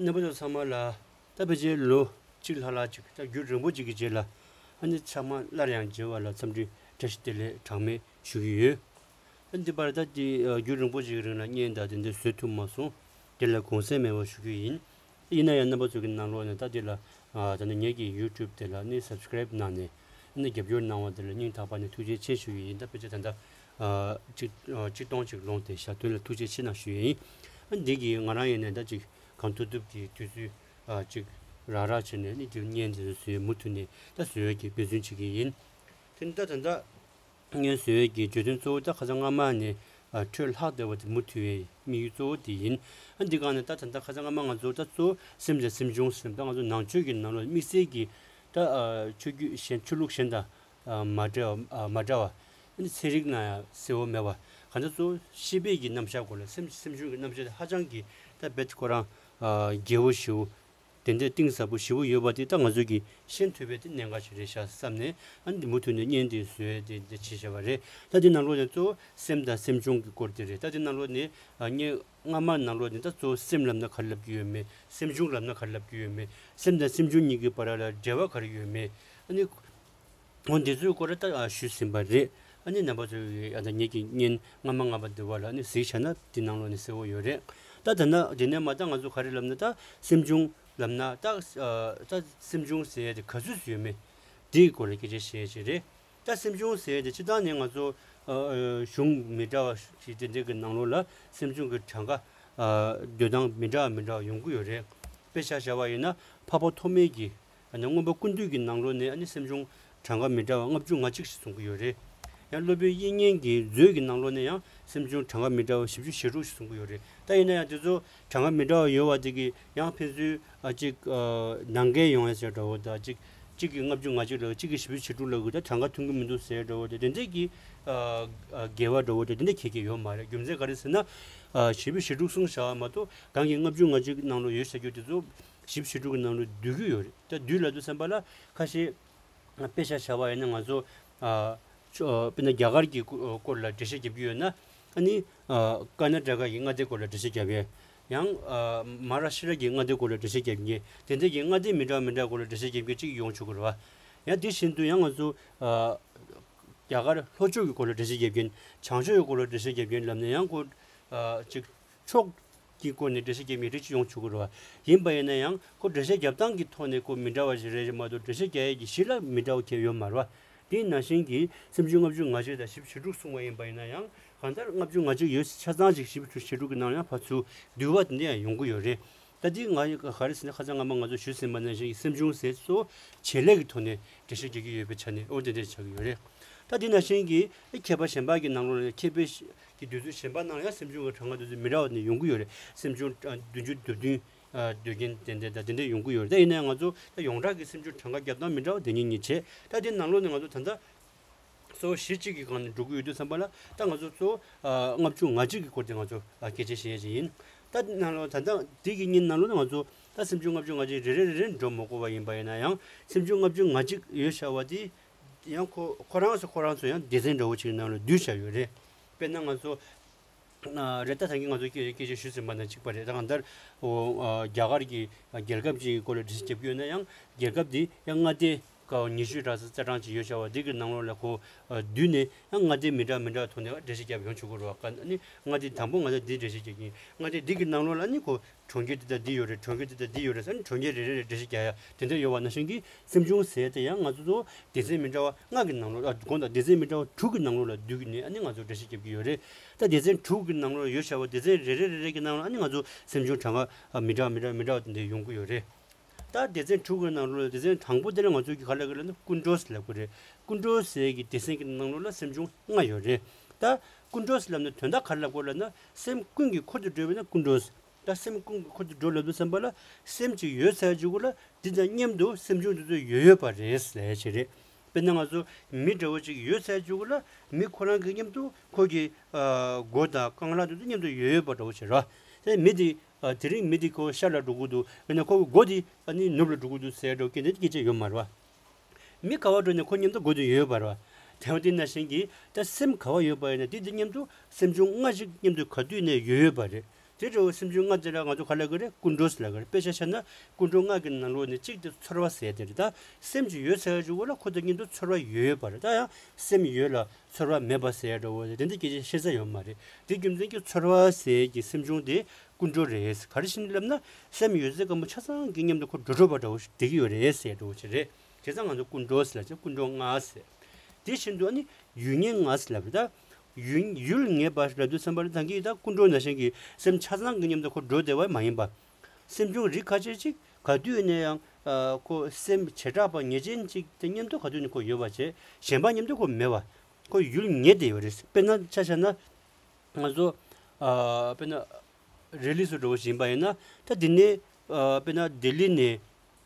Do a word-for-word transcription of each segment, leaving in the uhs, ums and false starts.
རྣམ་པ་ཚོ་ཚང་མ་ལ་ད་ཕལ་ཆེར་ལོ་གཅིག་ལྷག་ལྷག་ཅིག་ད་རྒྱུན་རིང་པོ་ཅིག་གི་རྗེས་ལ་ཨ་ནི་ཚང་མ་སླར་ཡང་མཇལ་བ་ལ་འཚམས་འདྲི་བཀྲ་ཤིས་བདེ་ལེགས་གྲངས་མེད་ཞུ་གི་ཡོད། ད་འདི་པར་ད་འདི་རྒྱུན་རིང་པོ་ཅིག་གི་རིང་ལ་བརྙན་དང་དེ་འདྲ་བཟོ་ཐུབ་མ་སོང་། དེ་ལ་དགོངས་སེལ་མེད་པ་ཞུ་རྒྱུ་ཡིན། ཡིན་ན་ཡང་རྣམ་པ་ཚོ་གི་ནང་ལོགས་ནས་ད་འདི་ལ་ད་ནི་ངེད་ཀྱི་ཡུ་ཊུབ་དེ་ལ་ནི་སབ་སི་ཀེ་རེབ་གནང་ནས་ནི་རྒྱབ་སྐྱོར་གནང་བ་དེ་ལ་སྙིང་ཐག་པ་ནས་ཐུགས་རྗེ་ཆེ་ཞུ་ཡི་ཡིན། ད་ཕལ་ཆེར་ད་ལྟ་ཨ་གཅིག་ཨ་གཅིག་སྟོང་ཅིག་ལོངས་ཏེ་ཤག་དེ་ལ་ཐུགས་རྗེ་ཆེ་གནང་ཞུ་ཡི་ཡིན། ཨ་འདི་གིས་ང་རང་ཡིན་ནས་ད་ཅིག་གང་ཐུབ་ཐུབ་ཀྱིས་དུས་ཚོད་ཨ་ཅིག་རག་རག་བྱས་ནས་ནི་དེ་བརྙན་དེ་ཚོ་བཟོས་མུ་མཐུད་ནས་ད་བཟོ་ཡས་ཀྱི་འབད་བརྩོན་བྱེད་ཀྱི་ཡིན། དེ་ནི་ད་ད་ལྟ་བརྙན་བཟོ་ཡས་ཀྱི་བརྗོད་དོན་གཙོ་བོ་ད་ཁ་སང་སྔ་མ་ནས་ཨ་འཕྲོས་ལྷག་བསྡད་པ་དེ་མུ་མཐུད་པའི་དམིགས་ཡུལ་གཙོ་བོ་དེ་ཡིན། ཨ་འདི་སྒང་ནས་ད་ད་ལྟ་ཁ་སང་སྔ་མ་ང་ཚོ་ད་གཙོ་བོ་སེམས་དང་སེམས་བྱུང་ཟེར་ད་ང་ཚོ་ནང་ཆོས་ཀྱི་ནང་ལོགས་དམིགས་བསལ་གྱི་ད་ཨ་ཆོས་བརྒྱུད་གཞན་ཆོས་ལུགས་གཞན་དང་ཨ་མ་འདྲ་བ་ཨ་མ་འདྲ་བ་ཨ་ནི་ཚན་རིག་ནང་ཡང་གསལ་བོ་མེད་པ་གང་ལྟར་གཙོ་བོ་ཤེས་པའི་གི་རྣམ་གཞག་སྐོར་ལ་སེམས་སེམས་བྱུང་གི་རྣམ་གཞག་དེ་ཧ་ཅང་གི་ད་རྦད་ཁོ་རང་ཨ་རྒྱས་པོ་ཞེ་པོ། དེ་འདྲའི་གཏིང་ཟབ་པོ་ཞེ་པོ་ཡོད་པ་དེ་ད་ང་ཚོ་གིས་ཤེས་ཐུབ་པའི་དེ་གནད་འགག་ཅིག་རེད་ཤག་བསམ་ནས་ཨ་ནི་མུ་མཐུད་ནས་བརྙན་དེ་བཟོས་དེ་འདྲ་བྱས་བཞག་པ་རེད། ད་དེ་ནང་ལོགས་ནས་གཙོ་བོ་སེམས་དང་སེམས་བྱུང་གི་སྐོར་དེ་རེད། ད་དེ་ནང་ལོགས་ནས་ཨ་བརྙན་སྔ་མ་ནང་ལོགས་ནས་ད་གཙོ་བོ་སེམས་ལབ་ན་ག་རེ་ལབ་ཀྱི་ཡོད་མེད། སེམས་བྱུང་ལབ་ན་ག་རེ་ལབ་ཀྱི་ཡོད་མེད། སེམས་དང་སེམས་བྱུང་གཉིས་ཀྱི་བར་ལ་འབྲེལ་བ་ག་རེ་ཡོད་མེད། ཨ་ནི། འོ་འདི་ཚོའི་སྐོར་ལ་ད་ཨ་ཞུས་ཟིན་པ་རེད། ཨ་ནི་རྣམ་པ་ཚོས་ཨ་ད་ངེད་ཀྱི་བརྙན་སྔ་མ་སྔ་མ་འདི་བ་ལ་ཨ་ནི་གཟིགས་བྱས་ན་འདི་ནང་ལོགས་ནས་གསལ་བོ་ཡོད་རེད། ད་ད་ན་འདི་ནས་མ་ད་ང་ཚོ་ག་རེ་ལབ་ན་ད་སེམས་བྱུང་ལབ་ན་ད་ཨ་ད་སེམས་བྱུང་ཟེར་ཡ་དེ་ག་ཚོད་ཡོད་མེད་འདིའི་སྐོར་ལ་སྐད་ཆ་བཤད་ཡ་ཅིག་རེད། ད་སེམས་བྱུང་ཟེར་ཡ་དེ་སྤྱིར་བཏང་ནས་ང་ཚོ་ཨ་ཨ་གཞུང་མི་འདྲ་བ་ཞིག་དེ་འདྲ་གི་ནང་ལོགས་ལ་སེམས་བྱུང་གི་གྲངས་ཀ་ཨ་སྡོད་སྟངས་མི་འདྲ་བ་མི་འདྲ་བ་ཡོང་གི་ཡོད་རེད། དཔེ་ཆ་བཞག་པ་ཡིན་ན་འཕགས་པ་ཐོགས་མེད་ཀྱི། ཨ་ནི་མངོན་པ་ཀུན་བཏུས་ཀྱི་ནང་ལོགས་ནས་ཨ་ནི་སེམས་བྱུང་གྲངས་ཀ་མི་འདྲ་བ་ལྔ་བཅུ་ང་གཅིག་ཞིག་གསུང་གི་ཡོད་རེད། ཡང་སློབ་དཔོན་དབྱིག་གཉེན་གྱི་མཛོད་ཀྱི་ནང་ལོགས་ནས་ཡང་སེམས་བྱུང་གྲངས་ཀ་མི་འདྲ་བ་བཞི་བཅུ་ཞེ་དྲུག་ཞིག་གསུང་གི་ཡོད་རེད། ད་ཡིན་ན་ཡང་དེ་ཚོ་གྲངས་ཀ་མི་འདྲ་བ་ཡོད་པ་དེ་གི་ཡང་ཕན་ཚུན་ཨ་གཅིག་ཨ་ནང་འགལ་ཡོང་ཡ་ཟེར་འདྲ་བོ་དང་གཅིག་གཅིག་གིས་ལྔ་བཅུ་ང་གཅིག་ལབ་གཅིག་གིས་བཞི་བཅུ་ཞེ་དྲུག་ལབ་གི་ད་གྲངས་ཀ་མཐུན་གི་མི་འདུག་ཟེར་འདྲ་བོ་དང་དེ་འདྲས་ཀྱི་ཨ་ཨ་འགལ་བ་འདྲ་བོ་དང་དེ་འདྲས་གལ་གལ་ཡོད་མ་རེད། རྒྱུ་མཚན་ག་རེ་ཟེར་ན་ཨ་བཞི་བཅུ་ཞེ་དྲུག་གསུངས་བཞག་པ་མ་གཏོགས་གང་གི་ལྔ་བཅུ་ང་གཅིག་ནང་ལོགས་ཡོད་ཟེར་རྒྱུ་དེ་ཚོ། བཞི་བཅུ་ཞེ་དྲུག་གི་ནང་ལོགས་བསྡུས་ཀྱི་ཡོད་རེད། ད་བསྡུས་ལབ་དུས་ཙམ་པ་ལ་ཁ་ཤས་དཔེ་ཆ་བཞག་པ་ཡིན་ན་ང་ཚོ་ཨ་ཆོ་དཔེར་ན་རྒྱ་གར་གྱི་སྐོར་ལ་འགྲེལ་བཤད་རྒྱབ་ཀྱི་ཡོད་ན་ཨ་ནི་ཨ་ཀར་ན་ཊ་ཀ་གི་མངའ་སྡེ་སྐོར་ལ་འགྲེལ་བཤད་རྒྱབ་ཡས། ཡང་ཨ་མ་ཧཱ་རཱ་ཤི་ཏྲ་གི་མངའ་སྡེ་སྐོར་ལ་འགྲེལ་བཤད་རྒྱབ་མཁན་དེ་འདྲ་གི་མངའ་སྡེ་མི་འདྲ་མི་འདྲ་སྐོར་ལ་འགྲེལ་བཤད་རྒྱབ་མཁན་གཅིག་ཡོང་ཆོག་གི་རེད་བ། ཡང་དེ་བཞིན་དུ་ཡང་ང་ཚོ་ཨ་རྒྱ་གར་ལྷོ་ཕྱོགས་ཀྱི་སྐོར་ལ་འགྲེལ་བཤད་རྒྱབ་མཁན་བྱང་ཕྱོགས་ཀྱི་སྐོར་ལ་འགྲེལ་བཤད་རྒྱབ་མཁན་ལབ་ན་ཡང་ཁོ་ཨ་ཅིག་ཕྱོགས་ཀྱི་སྐོར་ནས་འགྲེལ་བཤད་རྒྱབ་མཁན་རིགས་གཅིག་ཡོང་ཆོག་གི་རེད་བ། ཡིན་པ་ཡིན་ན་ཡང་ཁོ་འགྲེལ་བཤད་རྒྱབ་སྟངས་ཀྱི་ཐོག་ནས་ཁོ་མི་འདྲ་བ་ཞིག་རེད་མ་གཏོགས་འགྲེལ་བཤད་རྒྱག་ཡས་ཀྱི་གཞི་ལ་མི་འདྲ་བ་གང་ཡང་ཡོད་མ་རེད་བ། དེ་ནང་བཞིན་གྱི་སེམས་བྱུང་ལྔ་བཅུ་ང་གཅིག་དང་བཞི་བཅུ་ཞེ་དྲུག་གསུངས་པ་ཡིན་པ་ཡིན་ན་ཡང་གང་ལྟར་ལྔ་བཅུ་ང་གཅིག་ཡོད་ཆ་ཚང་ཞིག་བཞི་བཅུ་ཞེ་དྲུག་གི་ནང་ཡང་ཕར་ཚུར་འདུས་པ་དེ་འདྲ་ཡང་ཡོང་གི་ཡོད་རེད། ད་འདི་ང་ག་རེ་ཟེར་ན་ཁ་སང་སྔ་མ་ང་ཚོ་ཞུས་ཟིན་པ་ནང་བཞིན་གྱི་སེམས་བྱུང་ཟེར་གཙོ་བོ་བྱེད་ལས་ཀྱི་ཐོག་ནས་འགྲེལ་བཤད་རྒྱག་གི་ཡོད་པའི་ཆ་ནས་ཨོ་དེ་འདྲ་ཆགས་ཀྱི་ཡོད་རེད། ད་འདི་ནང་བཞིན་གྱི་མཁས་པ་གཞན་པ་གི་ནང་ལོགས་ལ་མཁས་པའི་གི་དུས་ཚོད་གཞན་པ་ནང་ཡང་སེམས་བྱུང་གི་གྲངས་ཀ་དེ་ཚོ་མི་འདྲ་བ་ནས་ཡོང་གི་ཡོད་རེད། སེམས་བྱུང་བདུན་ཅུ་དོན་བདུན་སྡོད་མཁན་དེ་འདྲ་དང་དེ་འདྲ་ཡོང་གི་ཡོད་རེད། ད་ཡིན་ན་ཡང་ང་ཚོ་ད་ཡོངས་གྲགས་ཀྱི་སེམས་བྱུང་གྲངས་ཀ་རྒྱབ་སྟངས་མི་འདྲ་བ་དེ་གཉིས་གཉིས་བྱས། ད་དེ་ནང་ལོགས་ནས་ང་ཚོ་ད་ལྟ་གཙོ་བོ་གཞི་གཅིག་གི་སྒང་ནས་འགྲོ་གི་ཡོད་དུས་ཙམ་པ་ལ་ད་ང་ཚོ་གཙོ་བོ་ཨ་ལྔ་བཅུ་ང་གཅིག་གི་སྐོར་དེ་ང་ཚོ་ཨ་སྐད་ཆ་བཤད་ཡས་ཅིག་ཡིན། ད་ནང་ལོགས་ད་ལྟ་འདི་གི་ཉིན་ནང་ལོགས་ནས་ང་ཚོ་ད་སེམས་བྱུང་ལྔ་བཅུ་ང་གཅིག་རེ་རེ་རེ་རེ་འགྲོ་མ་དགོས་པ་ཡིན་པ་ཡིན་ན་ཡང་སེམས་བྱུང་ལྔ་བཅུ་ང་གཅིག་ཡོད་བྱ་བ་དེ་ཡང་ཁོ་ཁོ་རང་ཚོ་ཁོ་རང་ཚོ་ཡང་སྡེ་ཚན་འདྲ་བོ་ཅིག་ནང་ལ་བསྡུས་བྱ་ཡོད་རེད། དཔེར་ན་ང་ཚོ་ཨ་རེད། ད་ད་གིན་ང་ཚོ་སྐད་སྐད་ཆ་ཞུས་ཟིན་པ་ནང་གཅིག་པ་རེད། ད་གང་ལྟར་འོ་ཨ་རྒྱ་གར་གྱི་རྒྱལ་ཁབ་ཅིག་གི་སྐོར་ལ་འགྲེལ་བཤད་རྒྱབ་ཀྱི་ཡོད་ན་ཡང་རྒྱལ་ཁབ་དེ་ཡང་མངའ་སྡེ་ཀ་བ་ཉི་ཤུ་ར་ས་རྩ་གྲངས་ཅིག་ཡོད་བྱ་བ་འདི་གི་ནང་ལོགས་ལ་ཁོ་ཨ་བསྡུས་ནས་ཡང་མངའ་སྡེ་མི་འདྲ་མི་འདྲ་ཐོག་ནས་འགྲེལ་བཤད་རྒྱབ་ཡོང་ཆོག་གི་རེད་བ། ཨ་ནི་མངའ་སྡེ་དང་པོ་ང་ཚོ་འདི་འགྲེལ་བཤད་རྒྱབ་ཀྱི་ཡིན། མངའ་སྡེ་འདི་གི་ནང་ལོགས་ལ་ནི་ཁོ་གྲོང་ཁྱེར་འདི་དང་འདི་ཡོད་རེད། གྲོང་ཁྱེར་འདི་དང་འདི་ཡོད་རེད་ཟེར་ནས་གྲོང་ཁྱེར་རེ་རེ་རེ་འགྲེལ་བཤད་རྒྱག་ཡ་དེ་འདྲ་ཡོད་པ་ནང་བཞིན་གྱི་སེམས་བྱུང་ཟེར་ཡ་དེ་ཡང་ང་ཚོ་ཚོ་སྡེ་ཚན་མི་འདྲ་བ་ལྔ་གི་ནང་ལོགས་ཨ་དགོངས་དག་སྡེ་ཚན་མི་འདྲ་བ་དྲུག་གི་ནང་ལོགས་ལ་བསྡུས་ནས་ཨ་ནི་ང་ཚོ་འགྲེལ་བཤད་རྒྱབ་ཀྱི་ཡོད་རེད། ད་སྡེ་ཚན་དྲུག་གི་ནང་ལོགས་ཡོད་བྱ་བ་སྡེ་ཚན་རེ་རེ་རེ་རེ་གི་ནང་ལོགས་ཨ་ནི་ང་ཚོ་སེམས་བྱུང་གྲངས་ཀ་ཨ་མི་འདྲ་བ་མི་འདྲ་བ་མི་འདྲ་བ་དེ་འདྲ་ཡོང་གི་ཡོད་རེད། ད་སྡེ་ཚན་དྲུག་གི་ནང་ལོགས་ལ་སྡེ་ཚན་དང་པོ་དེ་ལ་ང་ཚོ་གི་ག་ལབ་གི་ལབ་ན་ཀུན་འགྲོ་ཟེར་ལབ་གི་རེད། ཀུན་འགྲོ་ཟེར་གི་སྡེ་ཚན་གི་ནང་ལོགས་ལ་སེམས་བྱུང་ལྔ་ཡོད་རེད། ད་ཀུན་འགྲོ་ཟེར་ལབ་ན་དོན་དག་ག་རེ་ལབ་དགོས་ལབ་ན་སེམས་ཀུན་གྱི་འཁོར་དུ་འགྲོ་བས་ན་ཀུན་འགྲོ། ད་སེམས་ཀུན་གྱི་འཁོར་དུ་འགྲོ་ལབ་དུས་ཙམ་པ་ལ་སེམས་ཅིག་ཡོད་ཚར་རྒྱུ་གུ་ལ་འདི་དང་མཉམ་དུ་སེམས་བྱུང་འདི་ཚོ་ཡོད་ཡོད་པ་རེད་ཟེར་ཡ་ཞིག་རེད། དཔེར་ན་ང་ཚོ་མི་འདྲ་བོ་ཅིག་ཡོད་ཚར་རྒྱུ་གུ་ལ་མི་ཁོ་རང་གི་མཉམ་དུ་ཁོ་གི་ཨ་མགོ་དང་རྐང་ལག་འདི་ཚོ་མཉམ་དུ་ཡོད་ཡོད་པ་འདྲ་བོ་ཞིག་རེད། དེ་མི་དེ་ཨ་དེ་རིང་མི་དེ་ཁོ་ཤར་ལ་འགྲོ་གི་འདུག་དཔེར་ན་ཁོ་གི་མགོ་དེ་ཨ་ནི་ནུབ་ལ་འགྲོ་གི་འདུག་ཟེར་འདྲ་བོ་སྐད་ཆ་དེ་སྐད་ཆ་ཡོད་མ་རེད་བ། མི་ག་བ་འགྲོ་ནས་ཁོ་མཉམ་དུ་འགྲོ་དུས་ཡོད་པ་རེད་བ། དེ་བ་དེ་ནང་བཞིན་གྱི་ད་སེམས་ག་བ་ཡོད་པ་ཡིན་ན་དེ་དེ་མཉམ་དུ་སེམས་བྱུང་ལྔ་ཞིག་མཉམ་དུ་ག་དུས་ནས་ཡོད་ཡོད་པ་རེད། དེ་འདྲ་བོ་སེམས་བྱུང་ལྔ་དེ་ལ་ང་ཚོ་ག་ལབ་དགོས་རེད། ཀུན་འགྲོ་ཟེར་ལབ་དགོས་རེད། དཔེ་ཆ་བཞག་ན་ཀུན་འགྲོ་ལྔ་གི་ནང་ལོགས་ནས་གཅིག་དེ་ཚོར་བ་ཟེར་དེ་རེད། ད་སེམས་ཅིག་ཡོད་ཟེར་ཡ་ཅིག་པོ་ལ་ཁོ་དང་མཉམ་དུ་ཚོར་བ་ཡོད་ཡོད་པ་རེད། ད་ཡང་སེམས་ཡོད་ལ་ཚོར་བ་མེད་པ་ཟེར་ཡ་འདྲ་བོ་དེ་འདྲ་སྐད་ཆ་བཤད་ས་ཡོད་མ་རེད། དེ་རྒྱུ་མཚན་གྱིས་ཚོར་བ་ཟེར་གྱི་སེམས་བྱུང་དེ་ཀུན་འགྲོ་རེད། ག་རེ་བྱས་ནས་ལབ་ན་སེམས་ཡོད་ཚད་སྐམ་པོ་ཆ་ཚང་གི་མཉམ་དུ་ཁོ་འགྲོ་འགྲོ་བ་འདྲ་བོ་ཞིག་བསྡད་ཀྱི་ཡོད་རེད་ཟེར་འདྲ་བོ་ཞིག་རེད། བྱས་ཙང་ང་ཚོ་ཀུན་འགྲོ་ཟེར་ལབ་ཅེ་ཀུན་འགྲོ་ལྔ་ཟེར། དེ་བཞིན་དུ་ཨ་ནི་ཡུལ་ངེས་ལྔ་ཟེར་ལབ་རེད། ད་ཡུལ་ཡུལ་ངེས་པ་ལབ་དུས་ཙམ་པ་ལ་ད་གིན་ད་ཀུན་འགྲོ་ནང་བཞིན་གྱི་སེམས་ཆ་ཚང་གི་མཉམ་དུ་ཁོ་འགྲོ་བསྡད་པ་མ་ཡིན་པ། སེམས་བྱུང་རིགས་ཁ་ཤས་ཅིག་ག་དུས་ནས་ཡང་ཁོ་སེམས་བྱེ་བྲག་པ་ངེས་ཅན་ཅིག་དེ་མཉམ་དུ་ག་དུས་ནས་ཁོ་ཡོད་པ་བྱས། གཞན་པ་མཉམ་དུ་ཁོ་མེད་པ། ཁོ་ཡུལ་ངེས་བསྡད་ཡོད་རེད། དཔེར་ན་ཆ་བཞག་ན་ང་ཚོ་དཔེར་ན་རི་ལི་སུ་འགྲོ་བཞིན་པ་ཡིན་ན། ད་འདི་ནས་ཨ་དཔེར་ན་ལྡི་ལི་ནས་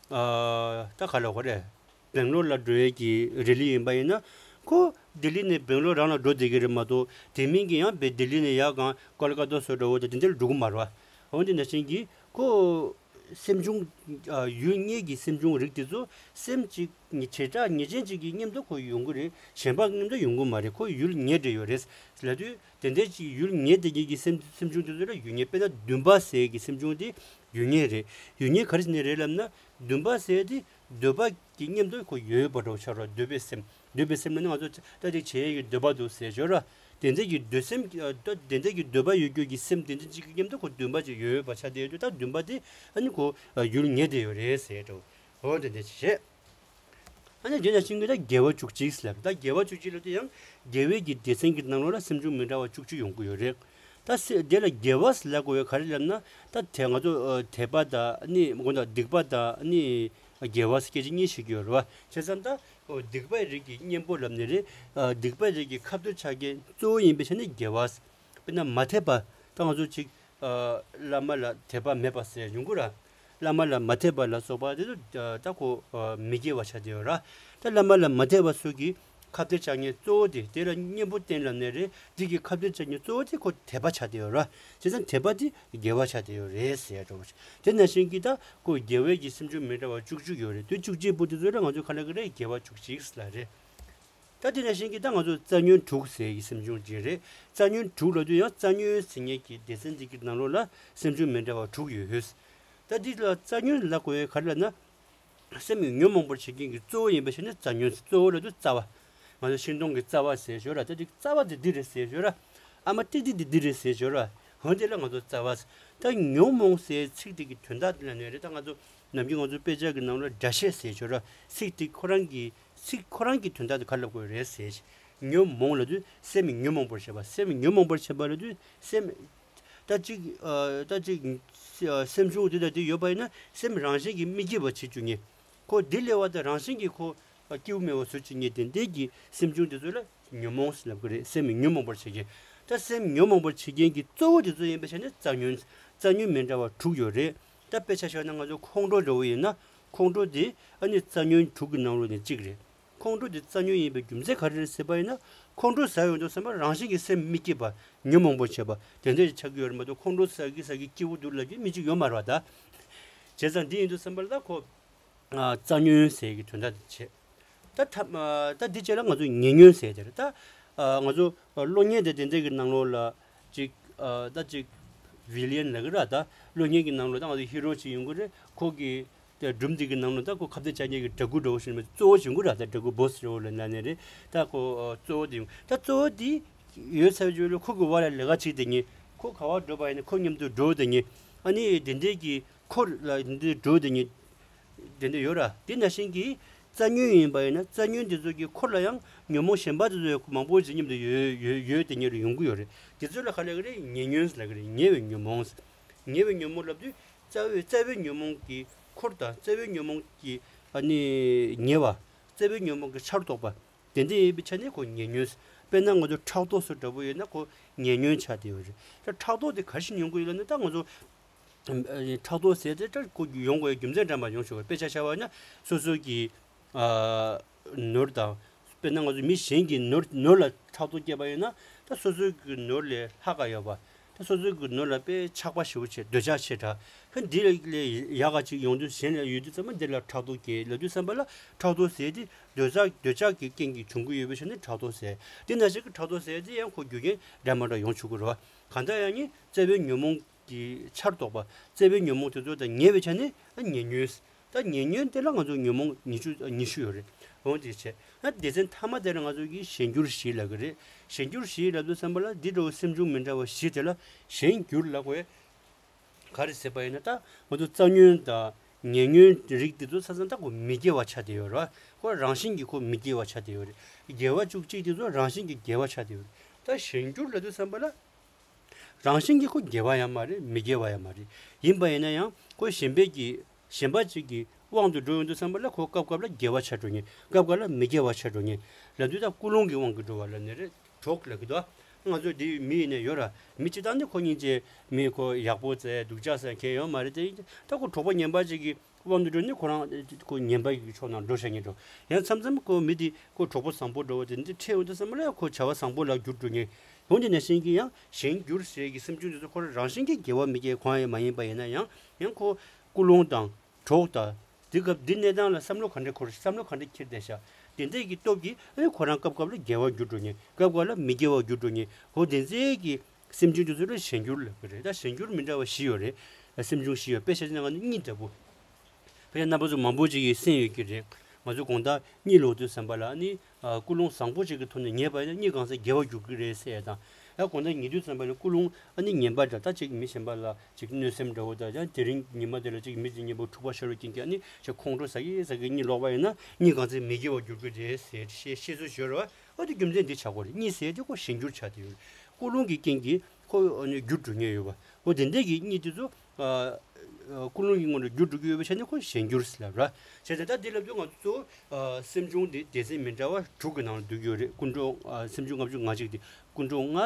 ཨ་ད་ག་ལ་གོ་རེད། སྦེང་ལོར་ལ་འགྲོ་ཡས་ཀྱི་རི་ལི་ཡིན་པ་ཡིན་ན། ཁོ་ལྡི་ལི་ནས་སྦེང་ལོར་རང་ལ་འགྲོ་བསྡད་ཀྱི་རེད་མ་གཏོགས། དེ་མིན་གྱི་ཡང་བའི་ལྡི་ལི་ནས་ཡར་གང་ཀོ་ལི་ཀ་ཏོ་སུ་འགྲོ་བོ་དེ་དེ་འདྲར་འགྲོ་གི་མ་རེད་བ། འོན་ཏེ་ནང་བཞིན་གྱི་ཁོ་སེམས་བྱུང་ཨ་ཡུལ་ངེས་ཀྱི་སེམས་བྱུང་རིགས་དེ་ཚོ་སེམས་གཅིག་བྱེ་བྲག་ངེས་ཅན་གཅིག་གི་མཉམ་དུ་ཁོ་ཡོང་གི་རེད། གཞན་པ་མཉམ་དུ་ཡོང་གི་མ་རེད། ཁོ་ཡུལ་ངེས་འདྲ་ཡོད་རེད་ལབ་དུས། དེ་འདྲའི་ཅིག་ཡུལ་ངེས་དེ་གཉིས་ཀྱི་སེམས་སེམས་བྱུང་དེ་ཚོ་ལ་ཡུལ་ངེས། དཔེར་ན་འདུན་པ་ཟེར་གྱི་སེམས་བྱུང་དེ་ཡུལ་ངེས་རེད། ཡུལ་ངེས་ག་རེ་བྱས་ནས་རེད་ལབ་ན། འདུན་པ་ཟེར་དེ་འདོད་པ་གི་མཉམ་དུ་ཁོ་ཡོད་པ་འདྲ་བོ་ཆགས་རོགས། འདོད་པའི་སེམས། འདོད་པའི་སེམས་ལ་ནི་ང་ཚོ་ད་དེ་བྱེད་ཡས་ཀྱི་འདོད་པ་འདུག་ཟེར་ཞོར་ར། དེ་འདྲའི་གི་འདོད་སེམས་ཀྱི་ཨ་ད་དེ་འདྲའི་གི་འདོད་པ་ཡོད་རྒྱུ་གི་སེམས་དེ་འདྲ་ཅིག་གི་མཉམ་དུ་ཁོ་འདུན་པ་ཅིག་ཡོད་པ་ཆགས་བསྡད་ཡོད་དུས། ད་འདུན་པ་དེ་ཨ་ནི་ཁོ་ཡུལ་ངེས་དེ་ཡོད་རེད་ཟེར་འགྲོ། འོ་དེ་འདྲ་ཅིག་བྱས། ཨ་ནི་དེ་ནང་བཞིན་གྱི་ད་དགེ་བ་བཅུ་གཅིག་ལབ། ད་དགེ་བ་བཅུ་གཅིག་ལབ་དུས་ཡང་དགེ་བའི་གི་སྡེ་ཚན་གྱི་ནང་ལོགས་ལ་སེམས་བྱུང་མི་འདྲ་བ་བཅུ་གཅིག་ཡོང་གི་ཡོད་རེད། ད་སེ་དེ་ལ་དགེ་བ་ལབ་དགོས་པའི་ག་རེ་ལབ་ན། ད་དེ་ང་ཚོ་ཨ་དད་པ་དང་ནི་དགོངས་དག་སྡིག་པ་དང་ནི་དགེ་བ་སྐད་ཆ་གཉིས་བཤད་ཀྱི་ཡོད་རེད་བ། བྱས་ཙང་ད་ཨོ་སྡིག་པའི་རིགས་ཀྱི་གཉེན་པོ་ལབ་ནི་རེད། ཨ་སྡིག་པའི་རིགས་ཀྱི་ཁ་གཏོད་བྱ་མཁན་གཙོ་བོ་ཡིན་པའི་ཆ་ནས་དགེ་བ། དཔེར་ན་མ་དད་པ། ད་ང་ཚོ་ཅིག་ཨ་བླ་མ་ལ་དད་པ་མེད་པ་ཟེར་ཡོང་གི་ར། བླ་མ་ལ་མ་དད་པ་ལ་སོགས་པ་དེ་ཚོ་ཨ་ད་ཁོ་ཨ་མི་དགེ་བ་ཆགས་བསྡད་ཡོད་ར། ད་བླ་མ་ལ་མ་དད་པ་སོགས་ཀྱི་ཁ་གཏད་བྱ་མཁན་གཙོ་བོ་དེ། དེ་ལ་གཉེན་པོ་བསྟེན་ལབ་ནི་རེད། དེ་གི་ཁ་གཏད་བྱ་མཁན་གཙོ་བོ་དེ་ཁོ་དད་པ་ཆགས་བསྡད་ཡོད་ར། བྱས་ཙང་དད་པ་དེ་དགེ་བ་ཆགས་བསྡད་ཡོད་རེད་ཟེར་ཡ་འདྲ་བོ་ཞིག་དེ་ནང་བཞིན་གྱི་ད་ཁོ་དགེ་བའི་གི་སེམས་བྱུང་མི་འདྲ་བ་བཅུ་གཅིག་ཡོད་རེད། དེ་བཅུ་གཅིག་པོ་དེ་ཚོ་ལ་ང་ཚོ་ག་ལབ་ཀྱི་རེད། དགེ་བ་བཅུ་གཅིག་ལབ་རེད། ད་དེ་ནང་བཞིན་གྱི་ད་ང་ཚོ་རྩ་ཉོན་དྲུག་ཟེར་གྱི་སེམས་བྱུང་ཅིག་རེད། རྩ་ཉོན་དྲུག་ལབ་དུས་ཡང་རྩ་ཉོན་ཟེར་མཁན་གྱི་སྡེ་ཚན་འདི་གི་ནང་ལོགས་ལ་སེམས་བྱུང་མི་འདྲ་བ་དྲུག་ཡོད་ཡོད། ད་འདི་ལ་རྩ་ཉོན་ལབ་དགོས་པའི་ག་རེ་ལབ་ན། སེམས་ཉོན་མོངས་པར་བྱེད་མཁན་གྱི་གཙོ་བོ་ཡིན་པའི་ཆ་ནས་རྩ་ཉོན། གཙོ་བོ་ལབ་དུས་རྩ་བ། ང་ཚོ་ཤིང་སྡོང་གི་རྩ་བ་ཟེར་ཞོར་ར། ད་འདི་རྩ་བ་འདི་འདི་རེད་ཟེར་ཞོར་ར། ཨ་མ་ཏིག་ཏིག་འདི་འདི་རེད་ཟེར་ཞོར་ར། འོན་ཏེ་ལ་ང་ཚོ་རྩ་བ། ད་ཉོན་མོངས་ཟེར་ཚིག་འདི་གི་དོན་དག་འདི་ལ་ནས་རེད། ད་ང་ཚོ་ནམ་རྒྱུན་ང་ཚོ་དཔེ་ཆ་གི་ནང་ལ་སྒྲ་བཤད་ཟེར་ཞོར་ར། ཚིག་འདི་ཁོ་རང་གི་ཚིག་ཁོ་རང་གི་དོན་དག་དེ་ག་ལབ་དགོས་རེད་ཟེར། ཉོན་མོངས་ལབ་དུས་སེམས་ཉོན་མོངས་པར་བྱེད་པ། སེམས་ཉོན་མོངས་པར་བྱེད་པ་ལབ་དུས་སེམས། ད་ཅིག་ཨ་ད་ཅིག་ཨ་སེམས་བྱུང་དེ་དང་དེ་ཡོད་པ་ཡིན་ན་སེམས་རང་བཞིན་གྱིས་མི་སྐྱིད་པ་བྱེད་བཅུག་མཁན། ཁོ་དེ་སླེབས་པ་དང་རང་བཞིན་གྱིས་ཁོ་སྐྱིད་པོ་མེད་པ་བཟོ་བཅུག་མཁན་དེ་འདྲའི་གི་སེམས་བྱུང་དེ་ཚོ་ལ་ཉོན་མོངས་ལབ་ཀྱི་རེད། སེམས་ཉོན་མོངས་པར་བྱེད་མཁན། ད་སེམས་ཉོན་མོངས་པར་བྱེད་མཁན་གྱི་གཙོ་བོ་དེ་ཚོ་ཡིན་པའི་ཆ་ནས་རྩ་ཉོན། རྩ་ཉོན་མི་འདྲ་བ་དྲུག་ཡོད་རེད། ད་དཔེ་ཆ་བཞག་ན་ང་ཚོ་ཁོང་ཁྲོ་འདྲ་བོ་ཡིན་ན། ཁོང་ཁྲོ་དེ་ཨ་ནི་རྩ་ཉོན་དྲུག་གི་ནང་ལོགས་ནས་གཅིག་རེད། ཁོང་ཁྲོ་དེ་རྩ་ཉོན་ཡིན་པའི་རྒྱུ་མཚན་ག་རེ་རེད་ཟེར་བ་ཡིན་ན། ཁོང་ཁྲོ་ཟ་ཡོང་དུས་ཙམ་པ་རང་བཞིན་གྱིས་སེམས་མི་སྐྱིད་པ། ཉོན་མོངས་པོ་བྱེད་པ་དེ་འདྲ་ཞིག་ཆགས་ཀྱི་ཡོད་རེད་མ་གཏོགས། ཁོང་ཁྲོ་ཟ་གི་ཟ་གི་སྐྱིད་པོ་འདུག་ལབ་ཀྱི་མི་གཅིག་ཡོད་མ་རེད་བ་ད། བྱས་ཙང་འདི་ཡིན་དུས་ཙམ་པ་ལ་ད་ཁོ་ཨ་རྩ་ཉོན་ཟེར་གྱི་དོན་དག་དེ་བྱེད། ད་ཐ་ཨ་ད་འདི་བྱས་ལ་ང་ཚོ་ཉེ་ཉོན་ཟེར་དེ་རེད། ད་ཨ་ང་ཚོ་གློག་བརྙན་དེ་དེ་འདྲ་གི་ནང་ལོགས་ལ་ཅིག་ཨ་ད་ཅིག་བི་ལི་ཡན་ལབ་ཀྱི་རེད། ད་གློག་བརྙན་གྱི་ནང་ལོགས་ད་ང་ཚོ་ཧི་རོ་ཅིག་ཡོང་གི་རེད། ཁོ་གི་དེ་སྒྲུང་འདི་གི་ནང་ལོགས་ད་ཁོ་ཁ་གཏད་བཅག་མཁན་གྱི་འདྲ་སྐུ་འདྲ་བོ་ཞིག་མེད། གཙོ་བོ་ཞིག་ཡོང་གི་རེད། ད་འདྲ་སྐུ་བོ་སི་འདྲ་བོ་ལབ་ན་ནི་རེད། ད་ཁོ་ཨ་གཙོ་བོ་དེ་ཡོང་། ད་གཙོ་བོ་དེ་ཡོད་ཚར་བའི་རྗེས་ལ་ཁོ་གི་བར་ལ་ལས་ཀ་བྱེད་དེ་ཉེ། ཁོ་ག་བར་འགྲོ་བ་ཡིན་ན་ཁོ་མཉམ་དུ་འགྲོ་དེ་ཉེ། ཨ་ནི་དེ་འདྲའི་གི་འཁོར་ལ་འདི་འགྲོ་དེ་ཉེ། དེ་འདྲ་ཡོད་ར། དེ་ནང་བཞིན་གྱི་རྩ་ཉོན་ཡིན་པ་ཡིན་ན་རྩ་ཉོན་དེ་ཚོ་གི་འཁོར་ལ་ཡང་ཉོན་མོངས་གཞན་པ་དེ་ཚོ་མང་པོ་ཅིག་མཉམ་དུ་ཡོད་ཡོད་ཡོད་དེ་ཉེ་རུ་ཡོང་གི་ཡོད་རེད། དེ་ཚོ་ལ་ག་ལབ་ཀྱི་རེད། ཉེ་ཉོན་ལབ་ཀྱི་རེད། ཉེ་བའི་ཉོན་མོངས། ཉེ་བའི་ཉོན་མོངས་ལབ་དུས་རྩ་བའི་རྩ་བའི་ཉོན་མོངས་ཀྱི་འཁོར་དང་རྩ་བའི་ཉོན་མོངས་ཀྱི་ཨ་ནི་ཉེ་བ། རྩ་བའི་ཉོན་མོངས་ཀྱི་ཆར་གཏོགས་པ། དེ་འདྲ་ཡིན་པའི་ཆ་ནས་ཁོ་ཉེ་ཉོན། དཔེར་ན་ང་ཚོ་ཕྲག་དོག་སོགས་འདྲ་པོ་ཡོད་ན་ཁོ་ཉེ་ཉོན་ཆགས་བསྡད་ཡོད་རེད། ད་ཕྲག་དོག་དེ་ག་རེ་བྱས་ནས་ཡོང་གི་ཡོད་ལབ་ན། ད་ང་ཚོ་ཕྲག་དོག་ཟེར་དེ་ད་ཁོ་ཡོང་དགོས་རྒྱུ་མཚན་འདྲ་མ་ཡོང་ཆོག་གི། དཔེ་ཆ་བཞག་པ་ན་སོ་སོ་གི་ཨ་ནོར་དང་། དཔེར་ན་ང་ཚོ་མི་གཞན་གྱི་ནོར་ནོར་ལ་ཕྲག་དོག་སྐྱེས་པ་ཡིན་ན། ད་སོ་སོ་གི་ནོར་ལས་ལྷག་ག་ཡོད་པ། ད་སོ་སོ་གི་ནོར་ལ་དཔེ་ཆགས་པ་ཞེ་པོ་བྱེད། འདོད་ཆགས་ཆེ་དྲགས། ཧ་འདི་ལས་ཡག་ག་ཅིག་ཡོང་དུས་གཞན་ལ་ཡོད་དུས་ཙམ་པ་འདི་ལ་ཕྲག་དོག་སྐྱེ་ལབ་དུས་ཙམ་པ་ལ་ཕྲག་དོག་ཟེར་དེ་འདོད་ཆགས་འདོད་ཆགས་ཀྱི་རྐྱེན་གྱིས་བྱུང་གི་ཡོད་པའི་ཆ་ནས་ཕྲག་དོག་ཟེར། དེ་ནང་བཞིན་གྱི་ཕྲག་དོག་ཟེར་དེ་ཡང་ཁོ་རྒྱུ་རྐྱེན་འདྲ་མ་འདྲ་ཡོང་ཆོག་གི་རེད་བ། གང་ལྟར་ཡང་ནི་རྩ་བའི་ཉོན་མོངས་ གི་ཆར་གཏོགས་པ། བརྩེ་བའི་ཉོན་མོངས་དེ་ཚོ་དང་ཉེ་བའི་ཆ་ནས་ཉེ་ཉོན། ད་ཉེ་ཉོན་དེ་ལ་ང་ཚོ་ཉོན་མོངས་ཉི་ཤུ་ཉི་ཤུ་ཡོད་རེད། འོ་དེ་བྱས་ན་སྡེ་ཚན་མཐའ་མ་དེ་ལ་ང་ཚོ་གི་གཞན་འགྱུར་བཞི་ལབ་ཀྱི་རེད། གཞན་འགྱུར་བཞི་ལབ་དུས་ཙམ་པ་ལ་འདི་འདྲ་བོ་སེམས་བྱུང་མི་འདྲ་བ་བཞི་དེ་ལ་གཞན་འགྱུར་ལབ་དགོས། ག་རེ་ཟེར་བ་ཡིན་ན། ད་ང་ཚོ་རྩ་ཉོན་དང་ཉེ་ཉོན་རིགས་དེ་ཚོ་ས་ས་ད་ཁོ་མི་དགེ་བ་ཆགས་བསྡད་ཡོད་རེད་བ། ཁོ་རང་བཞིན་གྱིས་ཁོ་མི་དགེ་བ་ཆགས་བསྡད་ཡོད་རེད། དགེ་བ་བཅུ་གཅིག་དེ་ཚོ་རང་བཞིན་གྱིས་དགེ་བ་ཆགས་བསྡད་ཡོད་རེད། ད་གཞན་འགྱུར་ལབ་དུས་ཙམ་པ་ལ། རང་བཞིན་གྱིས་ཁོ་དགེ་བ་ཡང་མ་རེད། མི་དགེ་བ་ཡང་མ་རེད། ཡིན་པ་ཡིན་ན་ཡང་ཁོ་གཞན་པའི་གི་གཞན་པ་ཅིག་གི་དབང་དུ་འགྲོ་ཡོང་དུས་ཙམ་པ་ལ་ཁོ་སྐབས་སྐབས་ལ་དགེ་བ་ཆགས་འགྲོ་ཉེན། སྐབས་སྐབས་ལ་མི་དགེ་བ་ཆགས་འགྲོ་ཉེན། ལབ་དུས་ད་ཀུན་སློང་གི་དབང་གིས་འགྲོ་བ་ལ་ནི་རེད། གྲོགས་ལབ་ཀྱི་འདུག་ང་ཚོ་འདི་མི་ཡིན་ནས་ཡོད་ར། མི་སྤྱི་བཏང་ནི་ཁོ་གཉིས་ཀྱི་མི་ཁོ་ཡག་པོ་བཙལ་སྡུག་ཅག་ཟེར་མཁན་ཡོད་མ་རེད་དེ། ད་ཁོ་གྲོགས་པོ་ངན་པ་ཅིག་གི་དབང་དུ་འགྲོ་ནི་ཁོ་རང་ཁོ་ངན་པ་གི་ཕྱོགས་ནང་འགྲོ་བྱ་ངེས་འགྲོ། ཡང་མཚམས་མཚམས་ཁོ་མི་དེ་ཁོ་གྲོགས་པོ་བཟང་པོ་འགྲོ་བ་དེ་འདི་འཕྲད་ཡོང་དུས་ཙམ་པ་ལ་ཁོ་བྱ་བ་བཟང་པོ་ལ་འགྱུར་འགྲོ་ངེས། འོན་ཏེ་ནང་བཞིན་གྱི་ཡང་གཞན་འགྱུར་ཟེར་གྱི་སེམས་བྱུང་དེ་ཚོ་ཁོ་རང་རང་བཞིན་གྱིས་དགེ་བ་མི་དགེ་གང་ཡང་མ་ཡིན་པ་ཡིན་ན་ཡང་ཡང་ཁོ་ཀུན་སློང་དང་། གྲོགས་དང་། དེ་སྐབས་འདི་གནས་སྟངས་ལ་བསམ་བློ་ག་འདྲ་འཁོར། བསམ་བློ་ག་འདྲ་འཁྱེར་བསྡད་ཤག་དེ་འདྲས་ཀྱི་སྟོབས་ཀྱིས་ཨ་ནི་ཁོ་རང་སྐབས་སྐབས་ལ་དགེ་བར་འགྱུར་འགྲོ་ངེས། སྐབས་སྐབས་ལ་མི་དགེ་བར་འགྱུར་འགྲོ་ངེས། འོ་དེ་འདྲས་ཀྱི་སེམས་བྱུང་དེ་ཚོ་ལ་གཞན་འགྱུར་ལབ་ཀྱི་རེད། ད་གཞན་འགྱུར་མི་འདྲ་བ་བཞི་ཡོད་རེད། སེམས་བྱུང་བཞི་ཡོད། དཔེ་བཞག་ན་ང་ཚོ་གཉིད་འདྲ་པོ། ཕ་གིར་རྣམ་པ་ཚོ་མང་པོ་ཅིག་གིས་གསན་ཡོད་ཀྱི་རེད། ང་ཚོ་དགོང་དག་གཉིད་ལོག་དུས་ཙམ་པ་ལ་ཨ་ནི། ཨ། ཀུན་སློང་བཟང་པོ་ཅིག་གི་ཐོག་ནས་ཉལ་བ་ཡིན་ན་གཉིད་གང་ཚེ་དགེ་བར་འགྱུར་གྱི་རེད་ཟེར་ཡ་དང་། ཡང་དགོང་དག་ཉལ་དུས་ཙམ་པ་ལ་ཀུན་སློང་ཨ་ནི་ངན་པ་འདྲ། ད་ཅིག་མི་གཞན་པ་ལ་ཅིག་གནོད་སེམས་འདྲ་བོ་དང་། ཡང་དེ་རིང་ཉི་མ་དེ་ལ་ཅིག་མི་དེ་གཉིས་པོ་འཁྲུག་པ་ཤོར་བའི་རྐྱེན་གྱིས་ཨ་ནི་ཅིག་ཁོང་ཁྲོ་ཟ་གི་ཟ་གི་གཉིད་ལོག་པ་ཡིན་ན་གཉིད་གང་ཚེ་མི་དགེ་བར་འགྱུར་གྱི་རེད་ཟེར་བཤད་བཤད་སྲོལ་ཞིག་ཡོད་རེད་བ། ཨ་དེ་རྒྱུ་མཚན་འདི་ཆགས་ཀྱི་ཡོད་རེད། གཉིད་ཟེར་དེ་ཁོ་གཞན་འགྱུར་ཆགས་བསྡད་ཡོད་རེད། ཀུན་སློང་གི་རྐྱེན་གྱིས་ཁོ་ཨ་ནི་འགྱུར་འགྲོ་མཁན་ཡོད་པ། འོ་དེ་འདྲས་ཀྱི་གཉིད་དེ་ཚོ། ཨ། ཨ། ཀུན་སློང་གི་ངོ་ནས་འགྱུར་འགྲོ་གི་ཡོད་པའི་ཆ་ནས་ཁོ་གཞན་འགྱུར་ཟེར་ལབ་ར། བྱས་ཙང་ད་འདི་ལབ་དུས་ང་ཚོ། ཨ། སེམས་བྱུང་འདི་སྡེ་ཚན་མི་འདྲ་བ་དྲུག་གི་ནང་ལ་འདུས་ཀྱི་ཡོད་རེད། ཀུན་འགྲོ། ཨ། སེམས་བྱུང་ལྔ་བཅུ་ང་གཅིག་དེ་ཀུན་འགྲོ་ལྔ།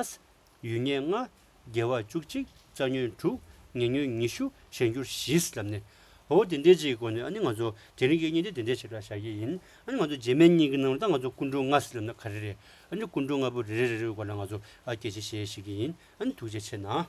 ཡུལ་ངེས་ལྔ། དགེ་བ་བཅུ་གཅིག་རྩ་ཉོན་དྲུག་ཉེ་ཉོན་ཉི་ཤུ་གཞན་འགྱུར་བཞི་ཟེར་ལབ་ནས། འོ་དེ་འདྲས་ཅིག་གི་སྒོ་ནས་ཨ་ནི་ང་ཚོ་དེ་རིང་གི་གཉིད་དེ་དེ་འདྲས་ཞིག་ལ་བཞག་གི་ཡིན། ཨ་ནི་ང་ཚོ་རྗེས་མའི་གཉིད་ཀྱི་ནང་ལ་ད་ང་ཚོ་ཀུན་འགྲོ་ལྔ་ཟེར་ལབ་ན་ག་རེ་རེད། ཨ་ནི་ཀུན་འགྲོ་ལྔ་པོ་རེ་རེ་རེ་རེའི་སྐོར་ལ་ང་ཚོ་ཨ་སྐད་ཆ་བཤད་ཤེས་ཀྱི་ཡིན། ཨ་ནི་ཐུགས་རྗེ་ཆེ་གནང་།